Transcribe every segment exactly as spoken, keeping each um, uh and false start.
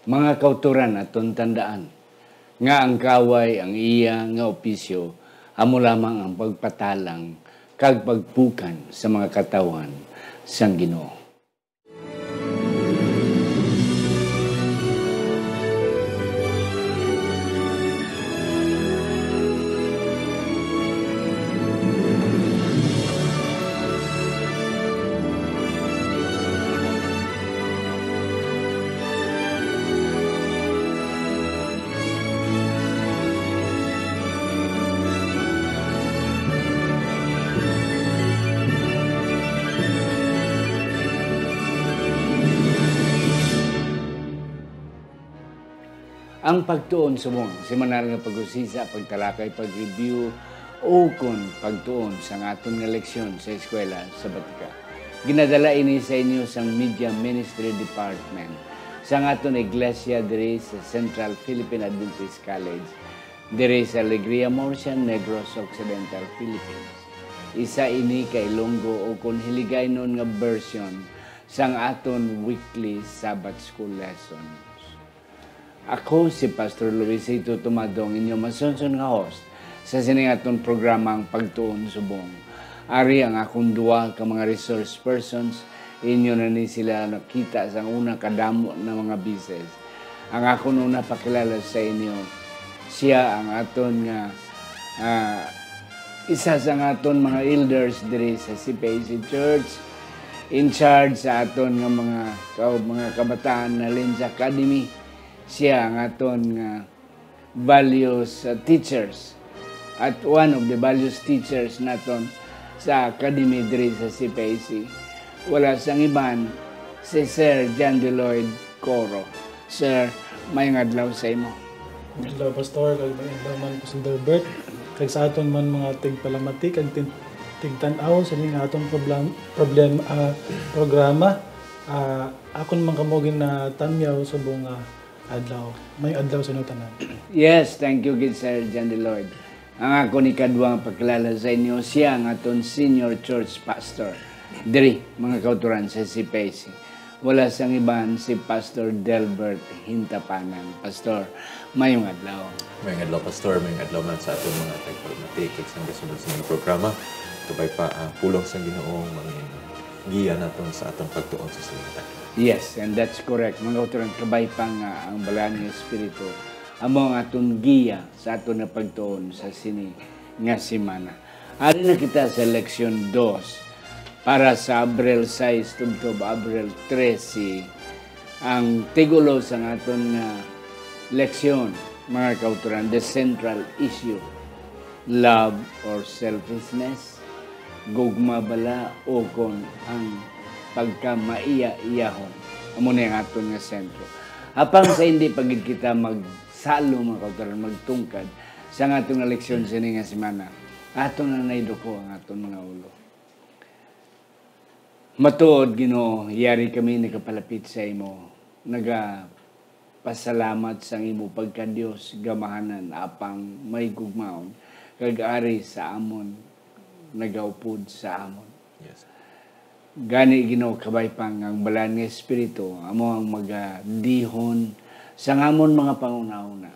Mga kauturan, aton tandaan nga ang kaway, ang iya nga opisyo, amo lamang ang pagpatalang kag pagpukan sa mga katawhan sang Ginoo. Ang pagtuon subong semanal nga pag-usisa, pagtalakay, pag-review, o kon pagtuon sang aton nga leksyon sa eskwela sa Batika. Ginadala ini sa inyo sang Media Ministry Department sang aton iglesia diri sa Central Philippine Adventist College, diri sa Alegria, Murcia, Negros Occidental, Philippines. Isa ini ka Ilonggo o kon Hiligaynon nga version sang aton weekly Sabbath School lessons. Ako si Pastor Luisito Tumado, ang inyo masunson nga host sa sining aton programa, ang Pagtuon Subong. Ari ang akon duha ka mga resource persons, inyo na ni sila nakita sa una kadamo na mga bises. Ang akon una pakilala sa inyo, siya ang aton nga, ah, isa sa nga aton mga elders diri sa C P I C Church, in charge sa aton nga mga ka-, mga kabataan na Lens Academy. Siya ang aton nga values, uh, teachers at one of the values teachers naton sa academy diri sa C P I C. Wala sang iban, si Sir John Lloyd Coro. Sir, mayong adlaw sa imo. Hello, Pastor, kag may adlaw man, Pastor Delbert, kag sa aton man mga tigpalamati kag tin-, tigtan-aw sa ning aton problem, problem, ah, programa. Ah, akon man kamo ginatamyaw subong nga adlaw. May adlaw sa inyo tanan. Yes, thank you gid, Sir John Lloyd. Ang akon ikadwa nga pakilala sa inyo, siya ang aton senior church pastor diri, mga kauturan, sa C P I C. Wala sang iban, si Pastor Delbert Hintapanan. Pastor, mayong adlaw. Mayong adlaw, Pastor. Mayong adlaw man sa aton mga tagapagmati kag sa nagasunod sa mga programa. Kabay pa ang pulong sang Ginoo mangin giya naton sa aton pagtuon sa simana. Yes, and that's correct. Mga kauturan, kabay pa nga ang Balaan nga Espiritu amo ang aton giya sa aton nga pagtuon sa sini nga semana. Ari na kita sa leksyon dos para sa Abril sais tubtob Abril trese. Ang tigulo sang aton nga leksyon, mga kauturan, the central issue, love or selfishness, gugma bala o kon ang pagkamaiya-iyahon. Amo ni ang aton nga sentro. Apang sa hindi pa gid kita magsalo, mga kauturan, magtungkad sa aton nga leksyon sini nga semana, aton na naiduko ang aton mga ulo. Matuod, Ginoo, yari kami nagapalapit sa imo, nagapasalamat sang imo pagka-Dios, gamahanan, apang may gugmaon, kag ari sa amon, nagaupod sa amon. Yes. Gani, Ginoo, kabay pa nga ang Balaan nga Espiritu amo ang magadihon sang amon mga panghunahuna,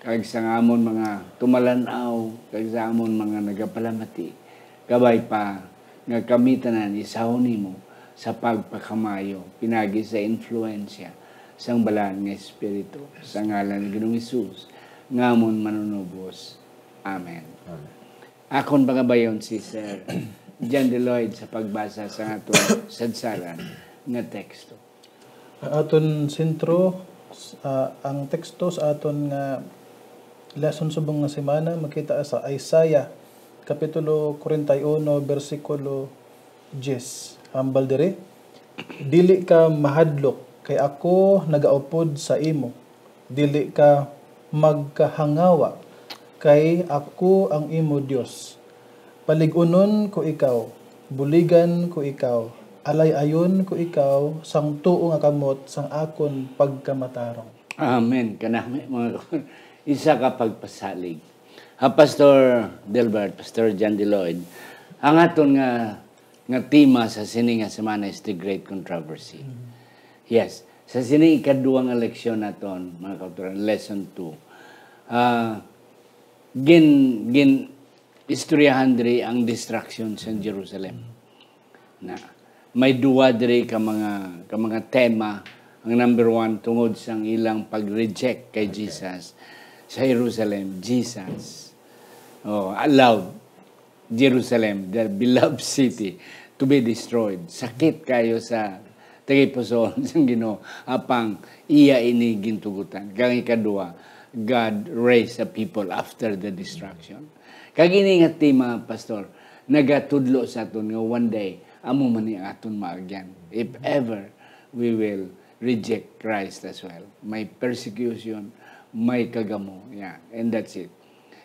kag sang amon mga tumalan-aw, kag sa amon mga nagapalamati. Kabay pa nga kami tanan isahon nimo sa pagpakamaayo, pinagi sa influensya sang Balaan nga Espiritu, sa ngalan ni Ginoong Hesus, nga amon Manunubos. Amen. Amen. Akon pangabayon si Sir John Lloyd sa pagbasa sa aton sadsaran nga teksto. Ang aton sentro, ah, ang teksto sa aton nga lesson subong nga semana makita sa Isaiah, Kapitulo forty-one, bersikulo diyes. Hambal diri, "Dili ka mahadlok, kay ako nagaupod sa imo. Dili ka magkahangawa, kay ako ang imo Dios. Palig-unon ko ikaw, buligan ko ikaw, alay-ayon ko ikaw sang tuo nga kamot sang akon pagkamatarong." Amen. Kanami, mga ka-, isa ka pagpasalig. Ha, Pastor Delbert, Pastor John Lloyd, ang aton nga, nga tema sa sini nga semana is the great controversy. Mm. Yes. Sa sini ikaduha nga leksyon naton, mga kautoran, lesson two, ah, gin-, gin-istoryahan diri ang destruction sa Jerusalem. Na, may duwa diri ka mga, ka mga tema. Ang number one, tungod sang ilang pag-reject kay Okay. Jesus sa Jerusalem. Jesus, oh, allowed Jerusalem, the beloved city, to be destroyed. Sakit kayo sa tagipusoon sang Ginoo, apang iya ini gintugutan. Kag ikaduha, God raised a people after the destruction. Kag ini nga tema, Pastor, nagatudlo sa aton nga one day, amo man ni ang aton maagyan. If ever we will reject Christ as well, may persecution, may kagamo. Yeah, and that's it.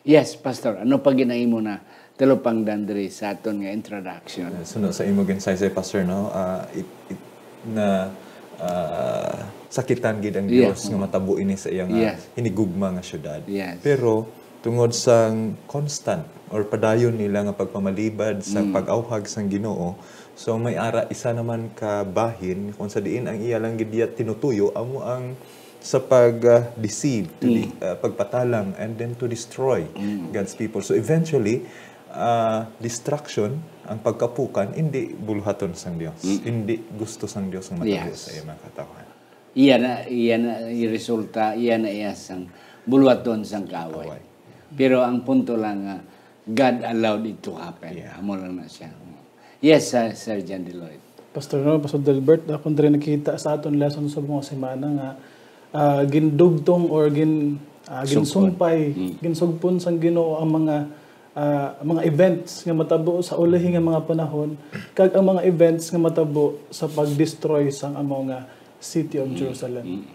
Yes, Pastor, ano pa ginaimo na talupangdan diri sa aton nga introduction? Suno sa imo ginsaysay, Pastor, no? Ah, it, it, na, ah, sakitan gid ang Yeah. Dios nga matabo ini sa iya nga Yes. hinigugma nga syudad. Yes. Pero tungod sang constant or padayon nila nga pagpamalibad sa Mm. pag-awhag sang Ginoo, so may ara isa naman ka bahin kung sa diin ang iya lang gid iya tinutuyo amo ang sa pag, ah, deceive, to de-, Mm. ah, pagpatalang, and then to destroy Mm. God's people. So eventually, ah, destruction, ang pagkapukan, hindi buluhaton sang Dios. Mm. Hindi gusto sang Dios nga matabo Yes. sa iyang mga katawhan. Iya na, iya na, resulta, iya na iya sang buluhaton sang kaaway. Kaaway. Pero ang punto lang nga, God allowed it to happen. Yeah. Amo lang na siya. Yes, Sir, Sir John Deloitte. Pastor, no, Pastor Delbert, akon diri nakita sa aton lesson sa mga semana nga, ah, gindugtong or gin-, ah, Sumpon. ginsumpay, Mm. ginsugpon sang Ginoo ang mga, ah, mga events nga matabo sa ulahi nga mga panahon, kag ang mga events nga matabo sa pag-destroy sang amo nga city of Mm. Jerusalem. Mm.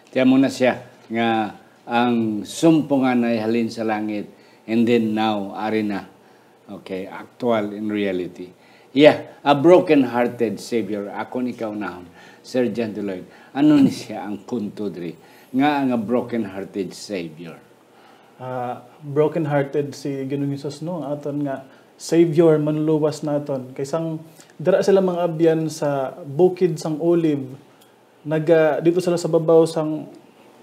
Kaya mo na siya nga ang sumpungan ay halin sa langit, and then now, ari na. Okay, actual in reality. Yeah, a broken-hearted Savior. Ako ni kaunahon, Sir John Deloitte. Ano ni siya ang punto diri? Nga ang a broken-hearted Savior. Ah, broken-hearted si Ginoong Jesus, no? Aton nga Savior, manluwas naton. Kay sang dira sila mga abyan sa bukid sang Olive, naga-, dito sila sa babaw sang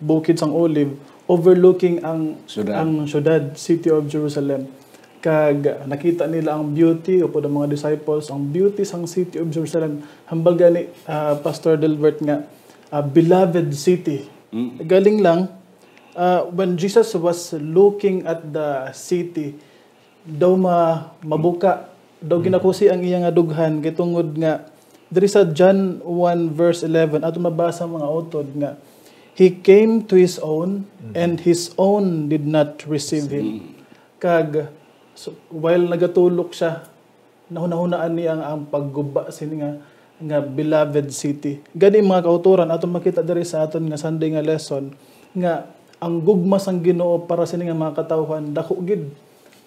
bukid sang Olive, overlooking ang, Syudad. ang syudad, city of Jerusalem. Kag nakita nila ang beauty, upod ang mga disciples, ang beauty sang city of Jerusalem. Hambal gani, ah, Pastor Delbert, nga, ah, beloved city. Mm. Galing lang, ah, when Jesus was looking at the city, daw ma-, mabuka, daw Mm. ginakusi ang iya nga dughan, kay tungod nga diri sa John one verse eleven, ato mabasa, mga utod, nga, "He came to his own, Mm. and his own did not receive him." Mm. Kag, so, while nagatulok siya, nahunahunaan niya ang, ang pagguba sini nga, nga beloved city. Gani, mga kautoran, ato makita diri sa aton nga Sunday nga lesson, nga ang gugma sang Ginoo para sini nga mga katawhan, dako gid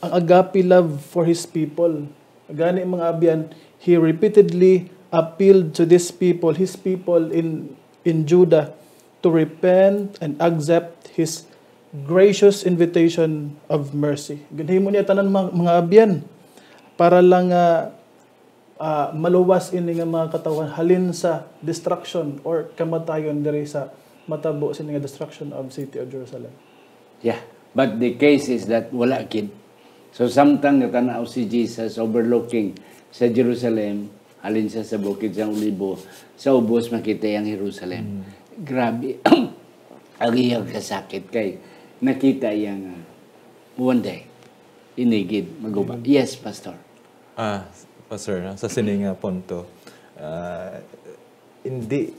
ang agape love for his people. Gani, mga abyan, he repeatedly appealed to this people, his people in, in Judah, to repent and accept his gracious invitation of mercy. Ginhimo niya tanan, mga, mga abyan, para lang nga, ah, maluwas ini nga mga katawhan halin sa destruction or kamatayon diri sa matabo sini nga destruction of city of Jerusalem. Yeah, but the case is that wala gid. So, samtang natanaw si Jesus overlooking sa Jerusalem, halin sa, sa Bukid sang Olibo, sa ubos makita ang Jerusalem. Mm. Grabe ang iyang kasakit kay nakita iya nga one day, ini gid maguba. Yes, Pastor. Ah, Pastor, no? Sa sini nga punto, ah, hindi,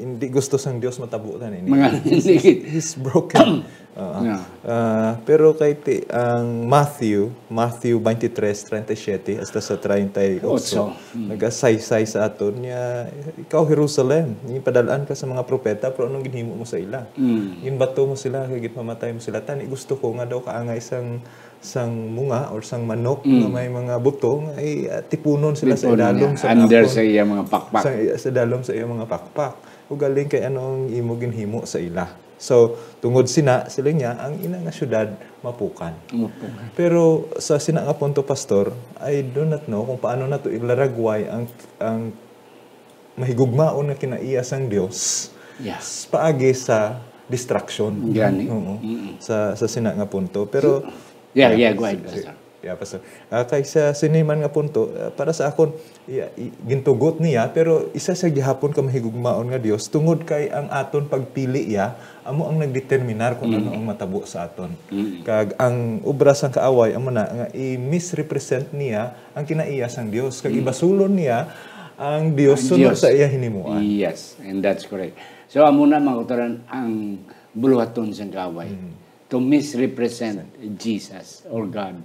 hindi gusto sang Dios matabo ta ini. Mga He's, hindi he's, gid. He's broken. Oo. Yeah. Ah, pero kay ti-, ang Matthew, Matthew twenty-three, thirty-seven hasta sa thirty-eight, Ocho. Mm. nagasaysay sa aton niya, "Ikaw, Jerusalem, ginpadal-an ka sa mga propeta, pero anong ginhimo mo sa ila? Mm. Ginbato mo sila, kag ginpamatay mo sila. Tani gusto ko nga daw kaangay sang, sang munga or sang manok Mm. nga may mga buto, nga ay, ah, tipunon sila sa Tipunon idalom niya. sa Under akon, sa iya mga pakpak. sa, sa idalom sa iya mga pakpak. Ugaling kay ano ang imo ginhimo sa ila?" So, tungod sina, sila niya, ang ina nga syudad mapukan. Mapukan. Pero sa sina nga punto, Pastor, I do not know kung paano nato ilaragway ang, ang mahigugmaon nga kinaiya sang Dios Yes. paagi sa destruction. Gani. Oo. Mm-mm. Sa sa sina nga punto. Pero Yeah, yeah, go ahead, si- Pastor. Yeah, Pastor. Ah, kay sa sini man nga punto, ah, para sa akon, iya- i- gintugot niya, pero isa sa gihapon ka mahigugmaon nga Dios tungod kay ang aton pagpili iya amo ang nagdeterminar kung ano ang matabo sa aton. Mm. Kag ang obra sang kaaway amo na nga i-misrepresent niya ang kinaiya sang Dios, kag ibasulon niya ang Dios Ang sunod Dios. Sa iya hinimuan. Yes, and that's correct. So amo na, mga kautoran, ang buluhaton sang kaaway to misrepresent Jesus or God.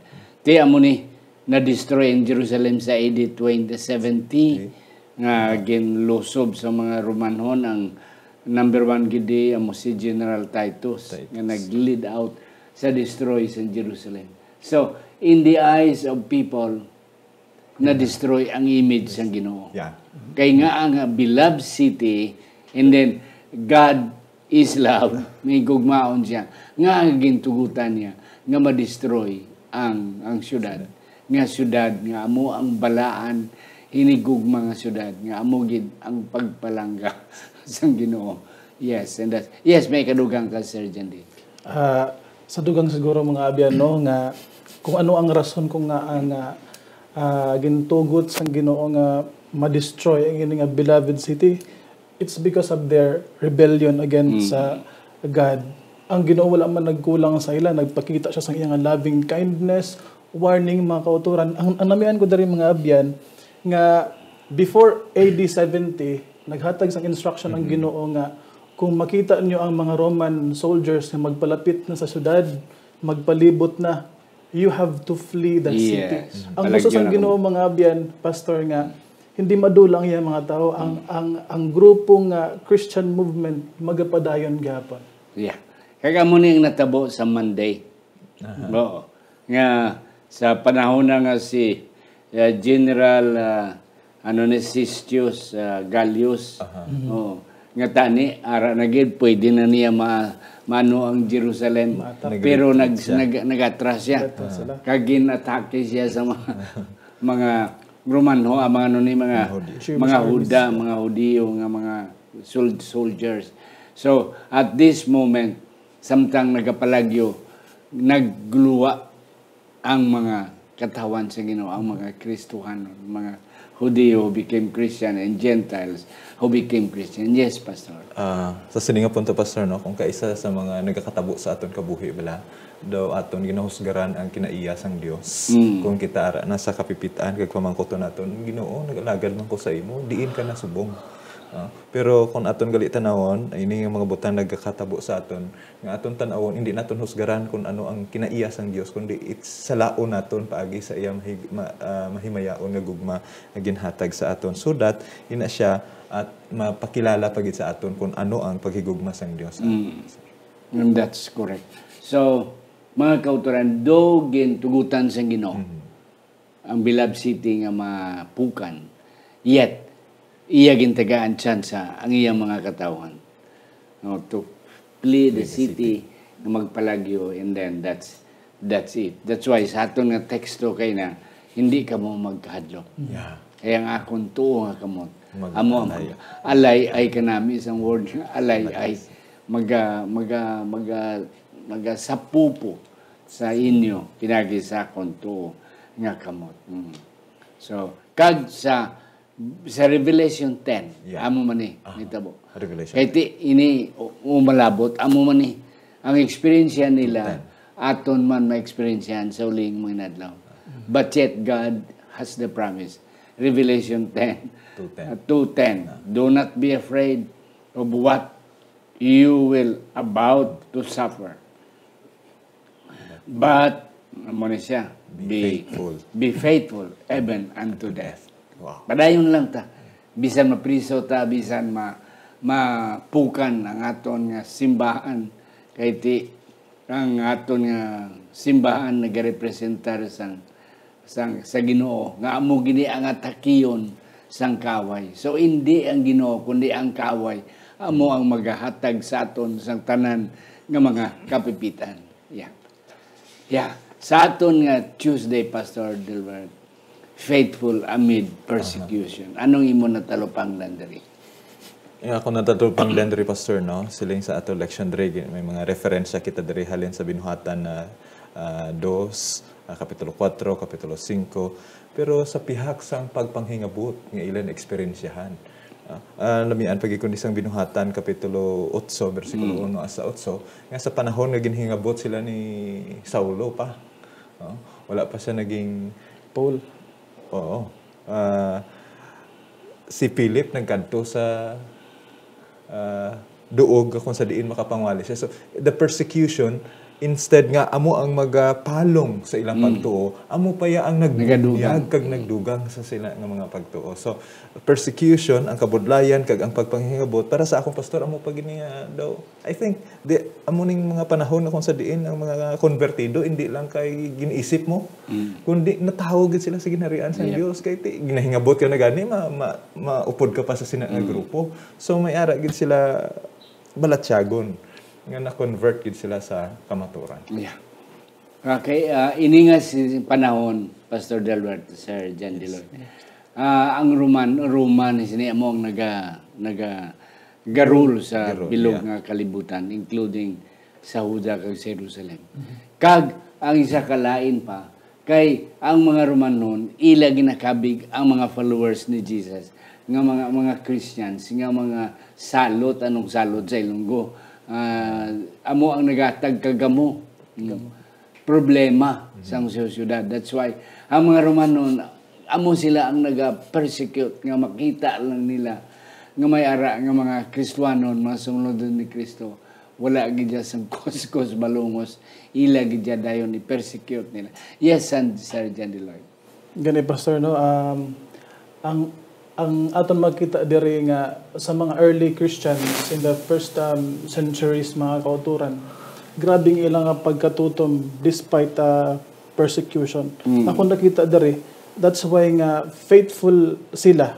Ti amo ni, na-destroy ang Jerusalem sa A D twenty seventy, nga ginlusob sa mga Romanhon. Ang number one gid di amo si General Titus, Titus. Nga nag-lead out sa destroy sa Jerusalem. So, in the eyes of people, na-destroy ang image sang Ginoo. Yeah. Kay nga ang beloved city, and then God is love, may gugmaon siya, nga ang gintugutan niya, nga ma-destroy ang, ang syudad. Nga syudad, nga amo ang balaan, hinigugma nga syudad, nga amo gid ang pagpalangga sang Ginoo. Yes, and that's, yes, may kadugang ka, Sir Jandy. Ah, sa dugang siguro, mga abyan, no, nga kung ano ang rason kung nga ang ah, ah, gintugot sang Ginoo nga ma-destroy ang ini nga beloved city, it's because of their rebellion against sa God. Ang Ginoo wala man nagkulang sa ila, nagpakita siya sang iya nga loving kindness, warning, mga kauturan. Ang, ang namian ko diri, mga abyan, nga before A D seventy, naghatag sang instruction ang Ginoo nga kung makita niyo ang mga Roman soldiers nga magpalapit na sa syudad, magpalibot na, you have to flee the city. Yes. Ang gusto Palagyo sang na Ginoo, mga abyan, Pastor, nga hindi madula ang iyang mga tao, ang ang ang grupo nga Christian movement magapadayon gihapon. Yeah. Kag amo ni ang natabo sa Monday. Oo. Nga sa panahon na nga si uh, General uh, ano ni Sistius uh, Gallius. Oo. Nga tani ara na gid pwede na niya ma maano ang Jerusalem. Ma-attack. Pero nag, Nag-retreat siya. nag nag-atras siya. Nag-atras sila. Kag gin-atake siya sa mga mga Romanho, ah, mga ano ni mga Mga Hudi. mga Jerusalem. Huda, mga Hudiyo nga mga sol- soldiers. So, at this moment, samtang nagapalagyo, nagguluwa ang mga katawan sa Ginoo, ang mga Kristohanon, mga Hudiyo who became Christian and Gentiles who became Christian. Yes, Pastor. Ah, sa sini nga punto, Pastor, no, kung kaisa sa mga nagakatabo sa aton kabuhi, bala, daw aton ginahusgaran ang kinaiya sang Dios. Kung kita ara na sa kapipitan kag pamangkuton naton, "Ginoo, nagalagad man ko sa imo, diin ka nasubong?" Ah, pero kung aton gali tanawon, ini nga mga butang nagakatabo sa aton, nga aton tan-awon, hindi naton husgaran kung ano ang kinaiya sang Dios, kundi it's salaon naton paagi sa iya mahig- ma- ah, mahimayaon nga gugma nga ginhatag sa aton, so that ina siya at mapakilala pa gid sa aton kung ano ang paghigugma sang Dios. And that's correct. So, mga kautoran, do gintugutan sang Ginoo ang beloved city nga mapukan, yet iya gintagaan tsansa ang iyang mga katawhan, no, to flee the city nga magpalagyo, and then that's that's it. That's why sa aton nga teksto kay na, "Hindi kamo magkahadlok." Yeah. Kay ang akon tuo nga kamot, Mag- amo ang alay. Alay ay kanami isang word nga alay ay maga maga maga magasapupo sa inyo pinagi sa akon tuo nga kamot. Mm. So, kag sa sa Revelation ten, Yeah. Amo man ni Ah, nitabo. Revelation Kay ti, ini u- umalabot, amo man ni ang eksperyensya nila, Ten. aton man ma-eksperyensyahan sa uling mga inadlaw. But yet, God has the promise. Revelation ten, Two ten. uh, two ten. Do not be afraid of what you will about to suffer. But, amo ni siya, Be faithful. Be faithful even unto death. Wow. Padayon lang ta. Bisan mapriso ta, bisan ma mapukan ang aton nga simbahan, kay ti ang aton nga simbahan nagarepresentar sang sang sa Ginoo, nga amo gini ang atakion sang kaaway. So, hindi ang Ginoo, kundi ang kaaway amo ang magahatag sa aton sang tanan nga mga kapipitan. Yeah. Yeah. Sa aton nga Tuesday, Pastor Dilbert, faithful amid persecution. Anong imo natalupangdan diri? Yeah, ako natalupangdan diri, Pastor, no? Siling sa ato leksyon diri, may mga referensya kita diri halin sa Binuhatan na ah, dos, ah, Kapitulo kuwatro, Kapitulo singko. Pero sa pihak sang pagpanghingabot nga ila na-eksperyensyahan. Ah, ah, lamian pa gid ko ni sang Binuhatan, Kapitulo otso, bersikulo uno hasta otso, nga sa panahon nga ginhingabot sila ni Saulo pa. No? Wala pa siya naging Paul. Oo. Ah, si Philip nagkadto sa ah, duog kung sa diin makapangwali siya. So, the persecution, instead nga amo ang magapalong sa ilang pagtuo, amo pa ya ang nagbunyag kag nagdugang sa sila nga mga pagtuo. So, persecution, ang kabudlayan kag ang pagpanghingabot para sa akong pastor, amo pa gini nga daw. I think the amo ning mga panahon na kung sa diin ang mga konbertido hindi lang kay gin-isip mo, kundi natawo gid sila sa ginharian sa Dios, kay ti, ginahingabot ka na gani ma, ma, maupod ka pa sa sina nga grupo. So may ara gid sila balatyagon nga na-convert gid sila sa kamaturan. Yeah. Okay, ah, ini nga si panahon, Pastor Delbert, Sir John Deloy. Ah, ang Roman, Roma ni sini amo ang naga naga garul sa Garul, bilog yeah. nga kalibutan, including sa Huda kag sa Jerusalem. Kag ang isa ka lain pa kay ang mga Romanon ila ginakabig ang mga followers ni Jesus nga mga mga Christians nga mga salot, anong salot sa Ilonggo, ah, amo ang nagatag kagamo. Problema sang siyudad. That's why ang mga Romano, amo sila ang naga-persecute nga makita lang nila nga may ara nga mga Kristiyanon, mga sumlod ni Kristo, wala gid dya sang kuskus balungos, ila gid dya dayon i-persecute nila. Yes, and Sir John Deloy. Gani, Pastor, no? Um, ang ang aton makita diri nga sa mga early Christians in the first um, centuries, mga kauturan, grabe ang ilang nga pagkatutom despite uh, persecution. Ako nakita diri, that's why nga faithful sila.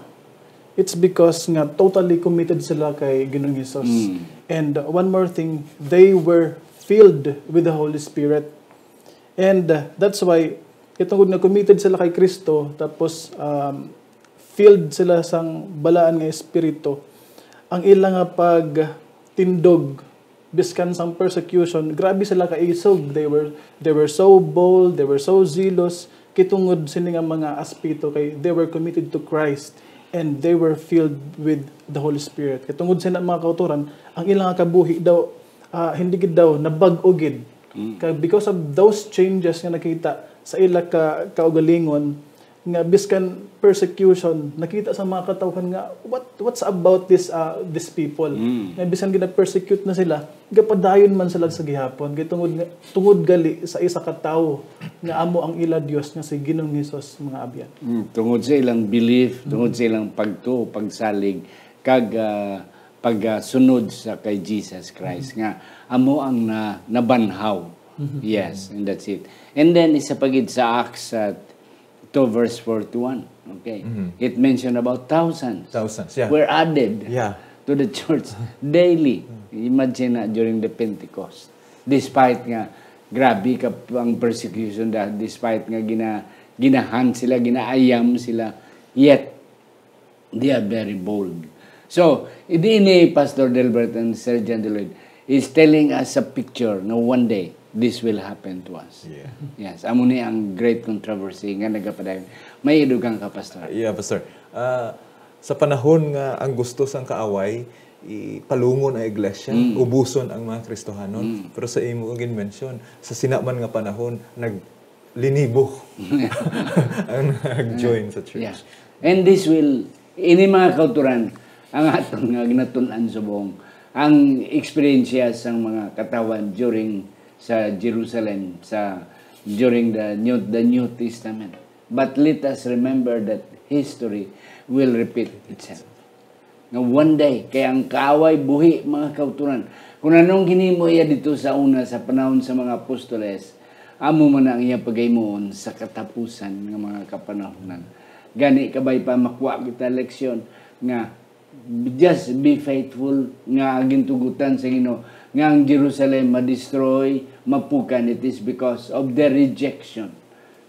It's because nga totally committed sila kay Ginoong Jesus. And one more thing, they were filled with the Holy Spirit. And uh, that's why, kay tungod nga committed sila kay Kristo, tapos um, filled sila sang balaan nga espiritu, ang ila nga pagtindog, biskan sang persecution, grabe sila kaisog. They were, they were so bold, they were so zealous, kay tungod sini nga mga aspeto, kay they were committed to Christ, and they were filled with the Holy Spirit. Kay tungod sina mga kauturan, ang ila nga kabuhi daw, ah, hindi gid daw, nabag-o gid. Kag because of those changes nga nakita sa ila ka kaugalingon, nga biskan persecution, nakita sa mga katawhan nga, "What, what's about this uh, this people?" Nga bisan gina-persecute na sila, gapadayon man sila sa gihapon. Kay tungod nga, tungod gali sa isa ka tawo nga amo ang ila Dios nga si Ginoong Hesus, mga abyan. Mm, tungod sa ilang belief, tungod sa ilang pagtuo, pagsalig, kag ah, pagsunod sa kay Jesus Christ nga amo ang na, nabanhaw. Yes, and that's it. And then isa pa gid sa Acts uh, two verse forty-one. Okay. It mentioned about thousands Thousands, yeah. were added Yeah. to the church daily. Imagine na during the Pentecost. Despite nga grabe ka ang persecution, da- despite nga gina ginahan sila, ginaayam sila, yet they are very bold. So, hindi ni Pastor Delbert and Sir John Deloy is telling us a picture na one day this will happen to us. Yeah. Yes, amo ni ang great controversy nga nagapadayon. May idugang ka, Pastor. Yeah, Pastor. Ah, sa panahon nga ang gusto sang kaaway, ipalungon ang iglesia, ubuson ang mga Kristohanon. Pero sa imo gin-mention, sa sinaman nga panahon, naglinibo ang nag-join sa church. Yeah. And this will, ini mga kauturan, ang aton nga ginatun-an subong, ang eksperyensya sang mga katawhan during sa Jerusalem, sa during the New, the New Testament. But let us remember that history will repeat itself. Nga one day, kay ang kaaway buhi, mga kauturan. Kung anong ginhimo iya dito sa una, sa panahon sa mga apostoles, amo man ang iya paghimuon sa katapusan nga mga kapanahonan. Gani, kabay pa makuha kita leksyon nga just be faithful nga gintugutan sa Ginoo nga ang Jerusalem ma-destroy, mapukan. It is because of the rejection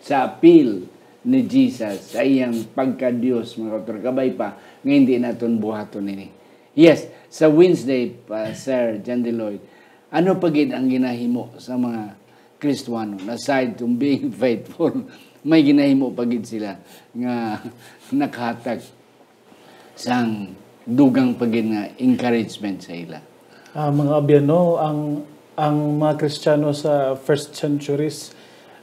sa appeal ni Jesus sa iyang pagka-Dios, mga kauturan, kabay pa nga hindi naton buhaton ini. Yes, sa Wednesday, pa, Sir John De Lloyd, ano pa gid ang ginahimo sa mga Kristiyanon? Aside from being faithful, may ginahimo pa gid sila nga nakahatag sang dugang pa gid nga encouragement sa ila. Ah, mga abyan, no, ang, ang mga Kristiyano sa first centuries,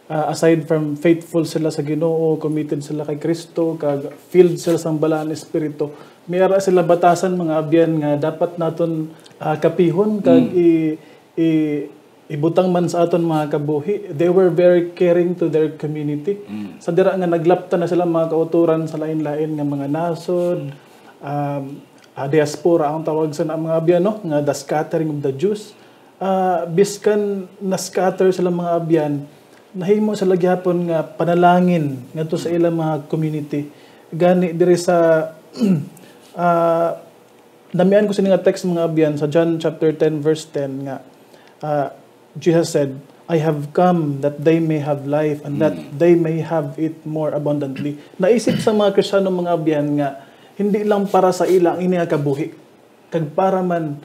ah, aside from faithful sila sa Ginoo, committed sila kay Kristo, kag filled sila sang Balaan Espiritu, may ara sila batasan, mga abyan, nga dapat naton, ah, kapihon kag Mm. i-, i-, ibutang man sa aton mga kabuhi. They were very caring to their community. Mm. Sa dira nga naglapta na sila, mga kauturan, sa lain-lain nga mga nasod, um, ah, diaspora ang tawag sa na mga abyan, no, nga the scattering of the Jews. Ah, biskan na-scatter sila, mga abyan, nahimo sila gihapon nga panalangin ngadto sa ilang mga community. Gani diri sa, ah, namian ko sini nga text, mga abyan, sa John chapter ten, verse ten nga, ah, Jesus said, "I have come that they may have life and that Mm. they may have it more abundantly." Naisip sa mga Kristiyano, mga abyan, nga hindi lang para sa ila ang ini nga kabuhi, kag para man,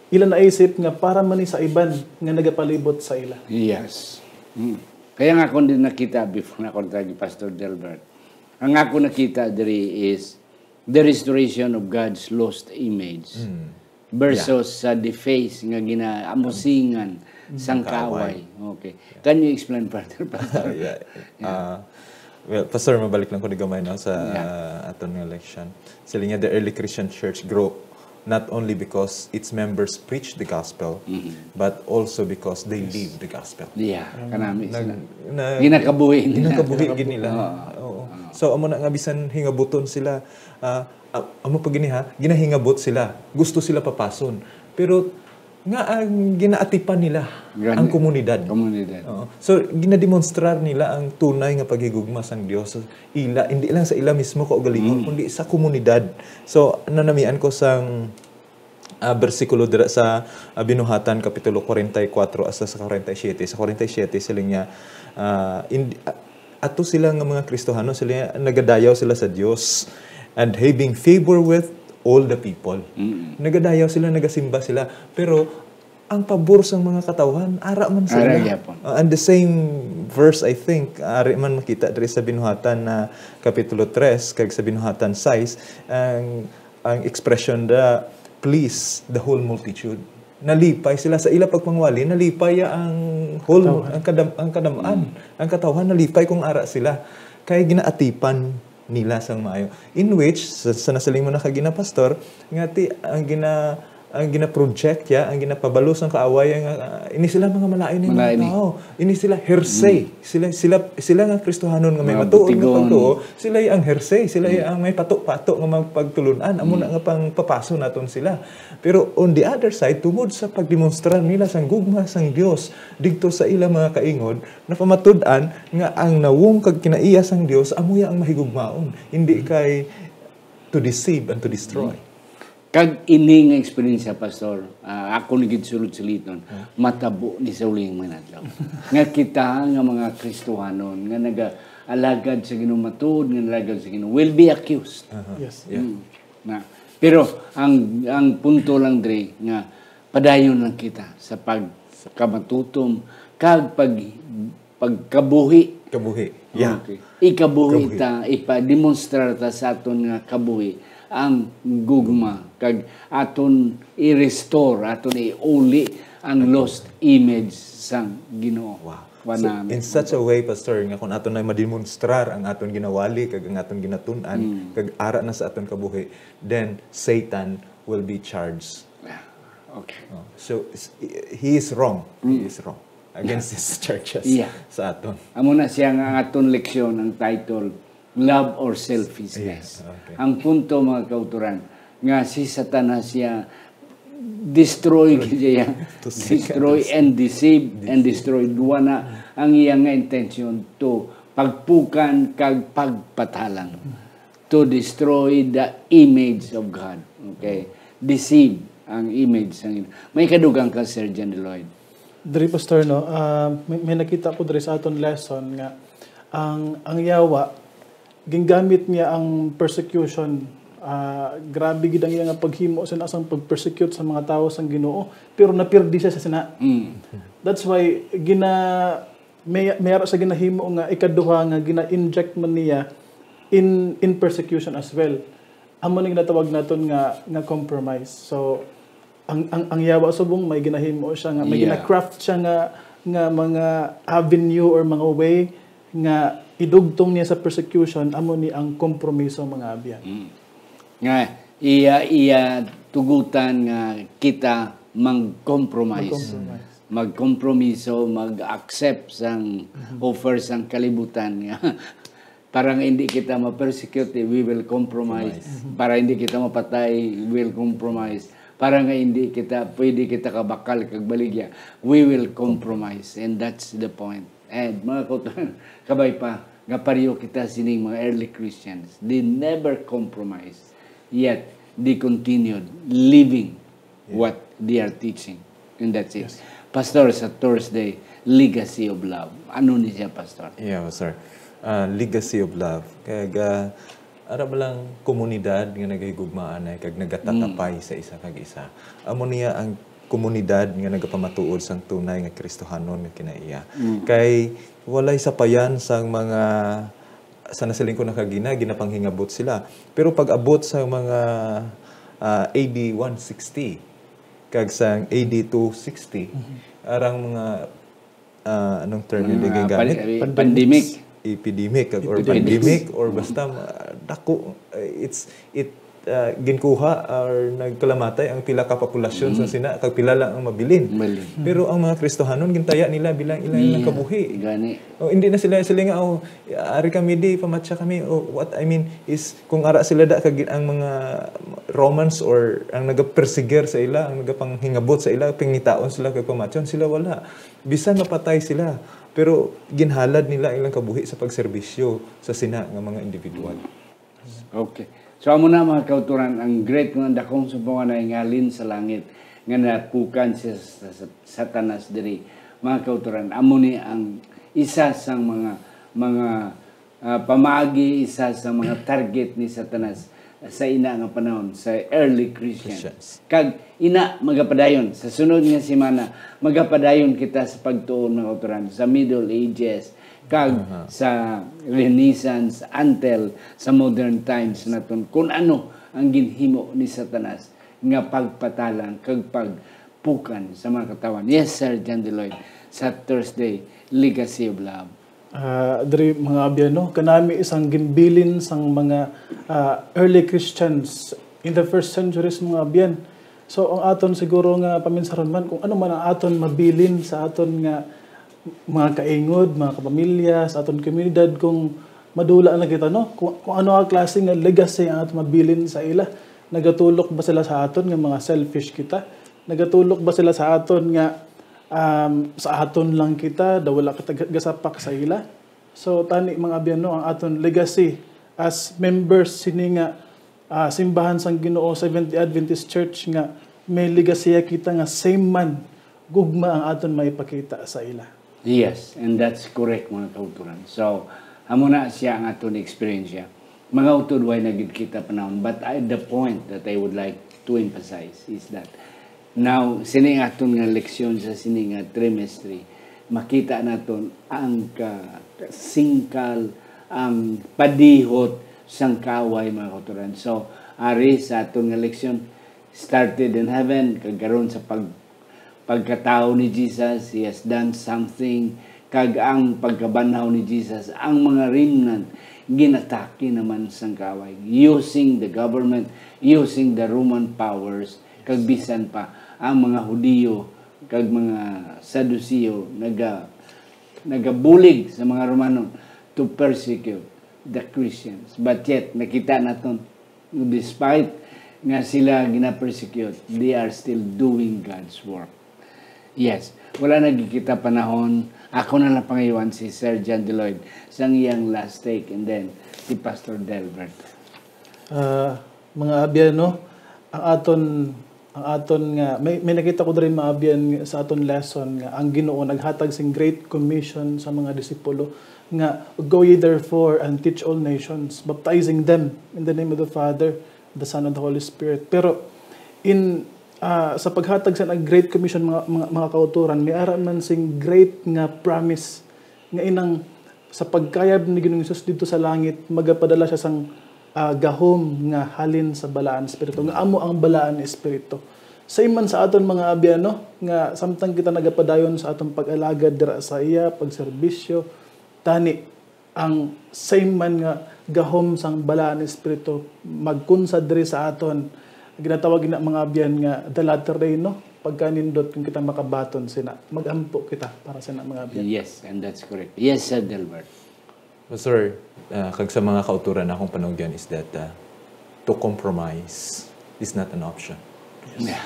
ila naisip nga para man ni sa iban nga nagapalibot sa ila. Yes. Mm. Kaya nga akong din nakita before na akong tagi Pastor Delbert. Ang ako nakita diri is the restoration of God's lost image Mm. versus Yeah. sa deface nga ginaamusingan Mm. sang Sang kaaway. kaaway. Okay. Yeah. Can you explain further, Pastor? Yeah. Yeah. Uh, well, Pastor, mabalik lang ko ni gamay, no, sa Yeah. aton nga leksyon. Sila nga, the early Christian church grow not only because its members preach the gospel, Mm-hmm. but also because they Yes. live the gospel. Yeah, Um, kanami nag-, sila. nag-, Ginakabuhi nila. ginakabuhi gid nila. Oo. Oo. Oo. So, amo na nga bisan hingabuton sila, ah, ah, amo pa gini ha, ginahingabot sila. Gusto sila papason. Pero nga ang ginaatipan nila Gani. ang komunidad. Komunidad. Oo. So, ginademonstrar nila ang tunay nga paghigugma sang Dios. Ila, hindi lang sa ila mismo kaugalingon, Mm. kundi sa komunidad. So, nanamian ko sang, ah, bersikulo dira sa, ah, Binuhatan, Kapitulo forty-four hasta sa forty-seven. Sa forty-seven, sila niya, ah, in-, ah, ato sila nga mga Kristohanon, sila niya, nagadayaw sila sa Dios. "And having favor with all the people." Mm. Nagadayaw sila, nagasimba sila. Pero ang pabor sang mga katawhan, ara man sa Ara ila. gyapon. Uh, and the same verse, I think, ari man makita diri sa Binuhatan na Kapitulo three, kag sa Binuhatan six, ang, ang expression da, "Please the whole multitude." Nalipay sila sa ila pagpangwali, nalipay ang whole, Katawhan. ang kadam-, ang kadam-an, Mm. ang katawhan, nalipay kung ara sila. Kay ginaatipan nila sang maayo. In which, sa, sa nasiling mo na kagina, Pastor, nga ti, ang gina-, ang gina-project ya, ang ginapabalo sang kaaway, nga, ah, ini sila mga malain nga mga Malain, eh. tao. Ini sila hearsay. Mm. Sila, sila, sila nga Kristohanon nga may Mga matuod nga butigon. pagtuo, sila ang hearsay, sila Mm. ang may pato-pato nga mga pagtulun-an. Amo na Mm. nga pang papaso naton sila. Pero on the other side, tungod sa pagdemonstrar nila sang gugma sang Dios didto sa ilang mga kaingod, napamatud-an nga ang nawong kag kinaiya sang Dios amo ya ang mahigugmaon, hindi kay to deceive and to destroy. Kag ini nga eksperyensya, Pastor, ah, ako ni gid sulod-suliton, Hmm. matabo ni sa uling mga adlaw. Nga kita nga mga Kristohanon nga nagaalagad sa Ginoo, matuod nga nalagad sa Ginoo, will be accused. Aha. Yes. Yeah. Mm. Na, pero ang, ang punto lang diri nga padayon lang kita sa pagkamatutom kag pag, pagkabuhi. Kabuhi. Yeah. Okay. Ikabuhi Kabuhi. ta, ipademonstrar ta sa aton nga kabuhi ang gugma, kag aton i-restore, aton iuli ang Okay. lost image sang Ginoo. Wow. Kuan So, namin. in such a way, Pastor, nga kung aton na mademonstrar ang aton ginawali kag ang aton ginatun-an, Mm. kag ara na sa aton kabuhi, then Satan will be charged. Yeah. Okay. Oh, so, s-, he is wrong. He Mm. is wrong against Yeah. his churches Yeah. sa aton. Amo na siya nga ang aton leksyon, ang title, Love or Selfishness. Yeah, okay. Ang punto, mga kauturan, nga si Satanas siya destroy Destroy. siya. To seek Destroy and and deceive and Deceive. destroy. Duwa na ang iya nga intention to pagpukan kag pagpatalang. To destroy the image of God. Okay? Deceive ang image sang Ginoo. May kadugang ka, Sir John Lloyd. Diri, Pastor, no, ah, may, may nakita ko diri sa aton lesson nga ang, ang yawa gingamit niya ang persecution. Ah, grabe gid ang iya nga paghimo sa asang pag-persecute sa mga tawo sang Ginoo, pero napirdi siya sa sina. Mm. That's why gina may may ara sa ginahimo nga ikaduha nga gina-inject man niya in in persecution as well. Amo ni ginatawag naton nga nga compromise. So ang ang ang yawa subong may ginahimo siya nga may Yeah. gina-craft siya nga nga mga avenue or mga way nga idugtong niya sa persecution, amo ni ang kompromiso, mga abyan. Nga iya iya tugutan nga kita mag-compromise. Mag-compromise. Magkompromiso, mag-accept sang offer sang kalibutan nga para nga hindi kita ma-persecute, eh, we will compromise. Para hindi kita mapatay, we will compromise. Para nga hindi kita pwede kita kabakal kag baligya, we will compromise. And that's the point. And mga kauturan, kabay pa nga pareho kita sining mga early Christians. They never compromise. Yet, they continued living what they are teaching. And that's it. Pastor, sa Thursday, Legacy of Love. Ano ni siya, Pastor? Yeah, sir. Ah, legacy of love. Kag ah, ara ba lang komunidad nga nagahigugmaan ay kag nagatatapay sa isa kag isa. Amo niya ang komunidad nga nagapamatuod sang tunay nga Kristohanon nga kinaiya. Kay walay sapayan sang mga sa nasiling ko na kagina, ginapanghingabot sila. Pero pag abot sa mga ah, A D one sixty kag sang A D two sixty, arang mga ah, anong term yung Mga gigamit? pan- pandemic. Epidemic kag or Epidemic. Pandemic or basta ah, dako, eh, it's it ah, ginkuha or nagkalamatay ang pila ka populasyon sa sina kag pila lang ang mabilin. Mabilin. Pero ang mga Kristohanon gintaya nila bilang ilang ilang kabuhi. Gani. Oh, hindi na sila sila nga oh, ari kami di pamatya kami. Oh, what I mean is kung ara sila da kag ang mga Romans or ang nagaperseguir sa ila, ang nagapanghingabot sa ila, pangitaon sila kag pamatyon, sila wala. Bisan mapatay sila, pero ginhalad nila ilang kabuhi sa pagserbisyo sa sina nga mga individual. Okay. So amo na mga kauturan ang great nga dakong sumpungan na ingalin sa langit nga napukan si sa, sa, Satanas diri. Mga kauturan, amo ni ang isa sang mga mga ah, pamaagi isa sa mga target ni Satanas sa ina nga panahon sa early Christians. Christians. Kag ina magapadayon sa sunod nga semana magapadayon kita sa pagtuon mga kauturan sa Middle Ages kag sa Renaissance until sa modern times naton kung ano ang ginhimo ni Satanas nga pagpatalang kag pagpukan sa mga katawan. Yes, Sir John Deloy, sa Thursday, Legacy of Love. Ah, diri mga abyan, no, kanami isang ginbilin sang mga ah, early Christians in the first centuries mga abyan. So ang aton siguro nga paminsaron man kung ano man ang aton mabilin sa aton nga mga kaingod, mga kapamilya, sa aton komunidad kung madula na kita, no? Kung, kung ano ang klase nga legacy ang aton mabilin sa ila. Nagatulok ba sila sa aton nga mga selfish kita? Nagatulok ba sila sa aton nga um, sa aton lang kita, daw wala kita ga- gasapak sa ila? So tani mga abyan, no, ang aton legacy as members sini nga ah, simbahan sang Ginoo, Seventh-day Adventist Church nga may legacy kita nga same man gugma ang aton maipakita sa ila. Yes, and that's correct, mga kauturan. So, amo na siya ang aton experience. Mga utod, way na gid kita panahon. But I, the point that I would like to emphasize is that now, sini ang aton nga leksyon sa sini nga trimestre, makita naton ang ka, singkal, ang padihot sang kaaway, mga kauturan. So, ari sa aton nga leksyon, started in heaven, kag karon sa pag, pagkatawo ni Jesus, he has done something, kag ang pagkabanhaw ni Jesus, ang mga remnant, ginatake naman sang kaaway, using the government, using the Roman powers, kag bisan pa ang mga Hudiyo kag mga Saduceo naga, nagabulig sa mga Romano to persecute the Christians. But yet, nakita naton, despite nga sila gina-persecute, they are still doing God's work. Yes, wala na gid kita panahon. Ako na lang pangayuan si Sir John Deloy sang iyang last take, and then si Pastor Delbert. Ah, mga abyan, no, ang aton Ang aton nga, may, may nakita ko diri, mga abyan, sa aton lesson nga ang Ginoo naghatag sing Great Commission sa mga disipulo nga, "Go ye therefore and teach all nations, baptizing them in the name of the Father, the Son, and the Holy Spirit." Pero in, ah, sa paghatag sa Great Commission, mga, mga, mga kauturan, may ara man sing great nga promise nga inang sa pagkayab ni Ginoong Jesus dito sa langit, magapadala siya sang, ah, gahom nga halin sa Balaan Espiritu, nga amo ang Balaan Espiritu. Same man sa aton, mga abyan, no, nga samtang kita nagapadayon sa atong pag-alagad dira sa iya, pagserbisyo, tani ang same man nga gahom sang Balaan Espiritu magkunsad diri sa aton, ginatawag ina, mga abyan, nga the latter rain, no? Pagkanindot kung kita makabaton sina, magampo kita para sa na, mga abyan. Yes, and that's correct. Yes, Sir Delbert. Pastor, ah, kag sa mga kauturan, akong panugyan is that, ah, to compromise is not an option. Yeah.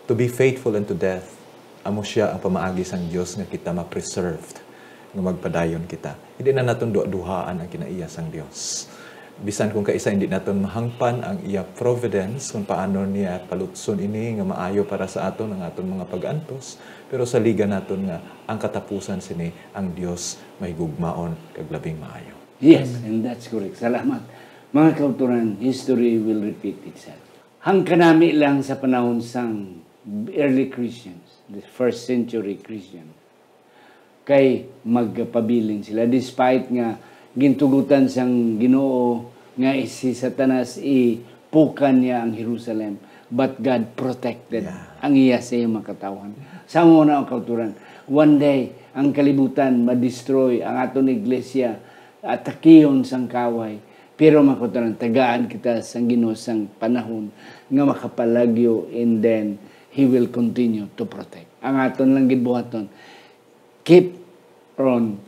To be faithful unto death, amo siya ang pamaagi sang Dios nga kita ma-preserved, nga magpadayon kita. Hindi na naton duha-duhaan ang kinaiya sang Dios. Bisan kung kaisa hindi naton mahangpan ang iya providence, kung paano niya palutson ini nga maayo para sa aton ang aton mga pag-antos, pero saligan naton nga ang katapusan sini ang Dios mahigugmaon kag labing maayo. Yes, and that's correct. Salamat. Mga kauturan, history will repeat itself. Ang kanami lang sa panahon sang early Christians, the first century Christian, kay magpabilin sila despite nga gintugutan sang Ginoo nga si Satanas ipukan niya ang Jerusalem, but God protected Yeah. ang iya sa iyang mga katawhan. Sa mo na ang kauturan, one day ang kalibutan ma-destroy, ang aton iglesia atakihon sang kaway, pero mga kauturan, tagaan kita sang Ginoo sang panahon nga makapalagyo, and then He will continue to protect. Ang aton lang gid buhaton, keep on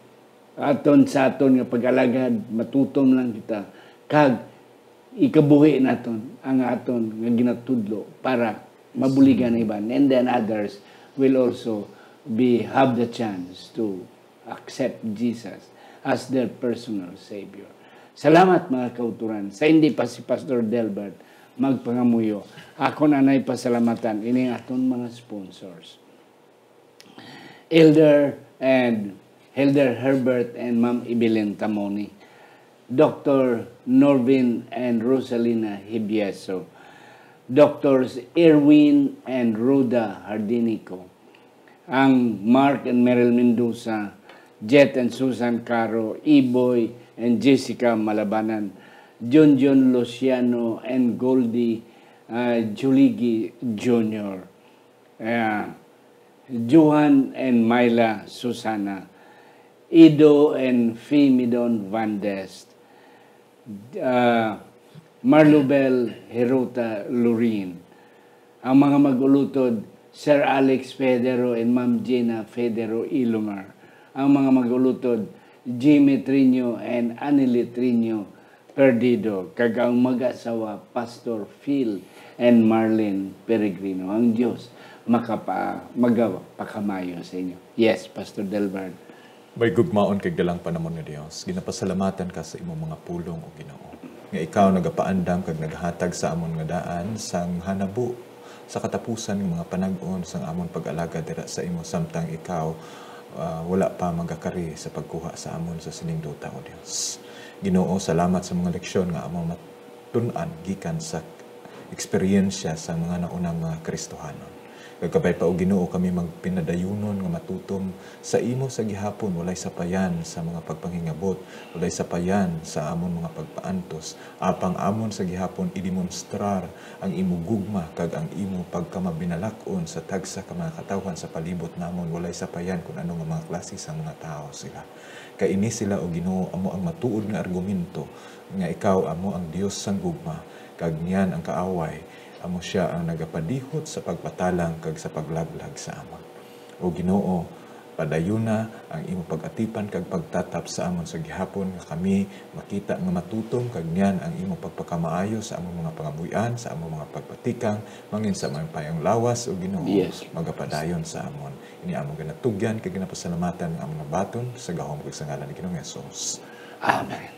aton sa aton nga pag-alagad, matutom lang kita, kag ikabuhi naton ang aton nga ginatudlo para mabuligan ang iban, and then others will also be, have the chance to accept Jesus as their personal Savior. Salamat, mga kauturan. Sa hindi pa si Pastor Delbert magpangamuyo, ako na nay pasalamatan ining aton mga sponsors. Elder and Elder Herbert and Ma'am Evelyn Tamoni, Doctor Norvin and Rosalina Hibieso, Doctors Erwin and Rhoda Hardinico, ang Mark and Meryl Mendoza, Jet and Susan Caro, Iboy and Jessica Malabanan, Junjun Luciano and Goldie, ah, Juligi Junior, ah, Johan and Myla Susana, Ido and Fimidon Van Dest, ah, Marlubel Herota Lurin. Ang mga mag-ulutod, Sir Alex Federo and Ma'am Gina Federo Ilumar. Ang mga mag-ulutod, Jimmy Trino and Annie Trino Perdido, kag ang mag-asawa, Pastor Phil and Marlene Peregrino. Ang Dios makapa, magapakamayo sa inyo. Yes, Pastor Delbert. May gugmaon kag dalang panamon nga Dios, ginapasalamatan ka sa imong mga pulong, O Ginoo, nga ikaw nagapaandam kag naghatag sa amon nga daan sang hanabo sa katapusan nga mga panag-on sang amon pag-alagad dira sa imo, samtang ikaw, ah, wala pa magakari sa pagkuha sa amon sa sining duta, O Dios. Ginoo, salamat sa mga leksyon nga among matun-an gikan sa eksperyensya sang mga naunang mga Kristohanon. Kag kabay pa, O Ginoo, kami magpinadayunon nga matutom sa imo sa gihapon, walay sapayan sa mga pagpanghingabot, walay sapayan sa amon mga pagpaantos, apang amon sa gihapon idemonstrar ang imo gugma kag ang imo pagkamabinalak-on sa tagsa ka mga katawhan sa palibot namon, walay sapayan kun ano nga mga klase sang mga tawo sila. Kay ini sila, O Ginoo, amo ang matuod nga argumento nga ikaw amo ang Dios sang gugma, kag niyan ang kaaway amo sia ang nagapadihot sa pagpatalang kag sa paglaglag sa amon. O Ginoo, padayuna ang imo pag-atipan kag pagtatap sa amon sa gihapon, nga kami makita nga matutom, kag niyan ang imo pagpakamaayo sa among mga pangabuy-an, sa among mga pagpatikang, mangin sa mayong lawas, O Ginoo, Yes. magapadayon sa amon. Ini among ginatugyan kag ginapasalamatan nga among nabaton sa gahom kag sa ngalan ni Ginoong Jesus. Amen.